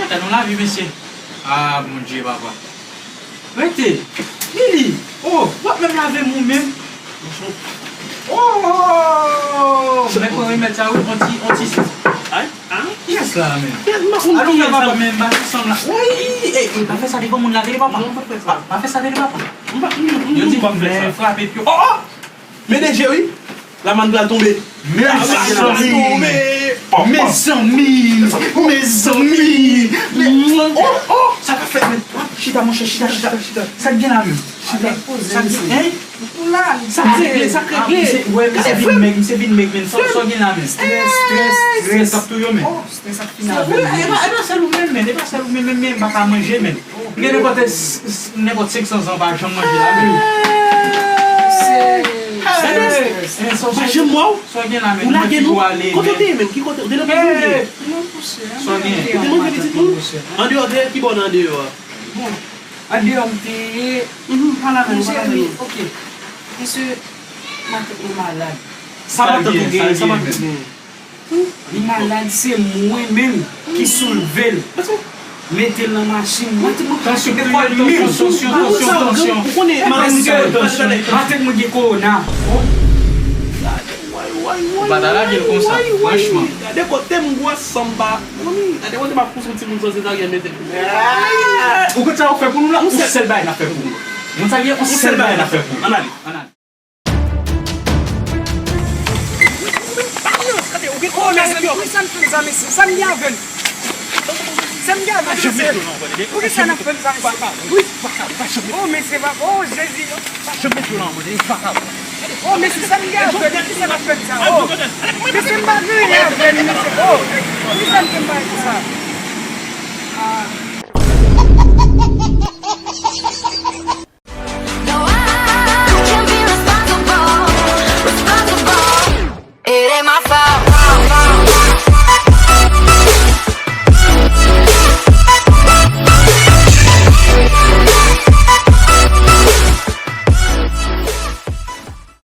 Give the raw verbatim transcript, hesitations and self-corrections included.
Gade yon lavi, mesye. Ah, Bondye, papa. Rete. Lili. Oh, w ap menm lave m ou menm? Oh, mwen pran remèd sa, wi, on ti, on ti. Ay, ah? Yes, la, men. Yes, m pa konn ki yès la, men m pa sou sanm la. Wi, eh, eh, pa fè sa devan moun la, tande, papa. Non, pa fè sa. Pa, pa fè sa, tande, papa. M pa, m, m, Yo di m pa fè sa. Frape pye. Oh, oh! Men deje, wi. Lamann pral tonbe. Mezanmi! Mezanmi! Mezanmi! Oh, oh! Sa k ap fèt, men? Chita, monchè, chita, chita, chita. Sa k gen la, men? Chita. Sa k gen, hein? Sa k regle, sa k regle. Misye, wè, misye vin mèg, misye vin mèg, men. Sa w gen la, men? Strès, strès, strès ap touye w, men. Strès ap fini avè l. E pa, e pa sèl ou menm, men. E pa sèl ou menm, men, men, m pa ka manje, men. M gen nenpòt, s-, s-, nenpòt senk san zan pa janm manje la, men. Se, se, se, sa w gen la, men. Ou lage nou? Kote w te ye menm? Ki kote? Ou te nan prizon ou te ye? Sa w gen? Ou te manje pitit moun? Andeyò, andeyò, ki bò nan andeyò a? Bon, andeyò m te ye. Mhm, pale avè nou, pale avè nou. Ok. Mesye, matant mwen malad. Sa matant ou genyen? Sa matant ou genyen? Li malad, se mwen menm ki soulve l, mete l nan machin. Mwen te mwen pa chita mil. Tansyon, tansyon, tansyon, tansyon. Ou konnen, matant mwen gen kowona. Ou pa ta lage l konsa, franchman. Gade kote m gwo sanba. Gade kote m ap pouse yon timoun san sezaryen mete l. Ou konn sa w fè pou nou la? Yon sèl bagay n ap fè pou ou. Yon sèl bagay n ap fè pou ou. Ann ale. Ann ale. Ou gen kòlè, mesye, pou ki sa n fè sa, mesye? Sa n gen avè l? Sa n gen avè l, mesye? Pou ki sa n ap fè l sa, mesye? Wi. Oh, mesye, pa, oh, Jezi. Oh, mesye, sa n gen avè l? Pou ki sa n ap fè l sa? Oh, mesye, m pa gen anyen avè l, mesye. Oh, pou ki sa n fè m bagay konsa? Ah. No, I can't be responsible, responsible. It ain't my fault.